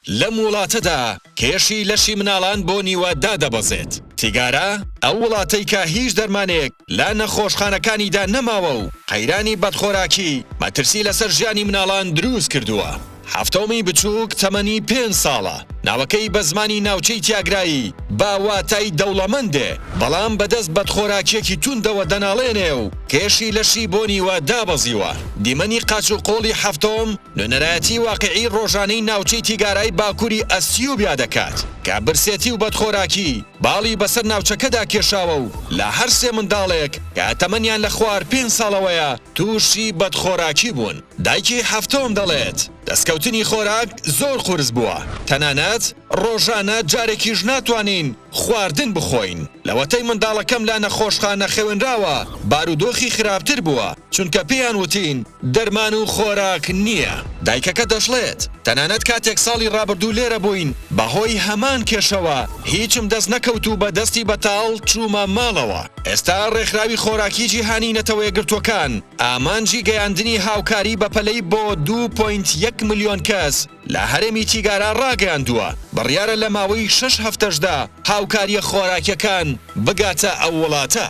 لەم وڵاتەدا کێشی لەشی مناڵان بۆ نیوە دادەبەزێت. تیگارا، ئەو وڵاتەی کە هیچ دەرمانێک لە نەخۆشخانەکانیدا نەماوە و قەیرانی بەدخۆراکی مەترسی لەسەر ژیانی مناڵان دروست کردووە. حەفتۆمی بچووک تەمەنی پێنج ساڵە، ناوەکەی بە زمانی ناوچەی تیاگرایی بە واتای دەوڵەمەند دێ، بەڵام بەدەست بەدخۆراکییەکی توندەوە دەناڵێنێ و کێشی لەشی بۆ نیوە دابەزیوە. دیمەنی قاچ و قۆڵی حەفتۆم نوێنەرایەتی واقیعی ڕۆژانەی ناوچەی تیگارای باکووری ئەسیوبیا دەکات، کە برسێتی و بەدخۆراکی باڵی بەسەر ناوچەکەدا کێشاوە و لە هەر سێ منداڵێک کە تەمەنیان لە خوار پێنج ساڵەوەیە تووشی بەدخۆراکی بوون. دایکی حەفتۆم دەڵێت، دەستکەوتنی خۆراک زۆر قورس بووە، تەنانەت ڕۆژانە جارێکیش ناتوانین خواردن بخۆین. لەوەتەی منداڵەکەم لە نەخۆشخانە خەوێنراوە بارودۆخی خراپتر بووە، چونکە پێیان وتین دەرمان و خۆراک نییە. دایکەکە دەشڵێت، تەنانەت کاتێک ساڵی ڕابردوو لێرە بووین بەهۆی هەمان کێشەوە هیچم دەست نەکەوت و بە دەستی بەتاڵ چوومە ماڵەوە. ئێستا ڕێکخراوی خۆراکی جیهانی نەتەوەیەکگرتووەکان ئامانجی گەیاندنی هاوکاری بەپەلەی بۆ 2.1 ملیۆن کەس لە هەرێمی تیگارا ڕاگەیاندووە، بڕیارە لە ماوەی شەش هەفتەشدا هاوکارییە خۆراکیەکان بگاتە ئەو وڵاتە.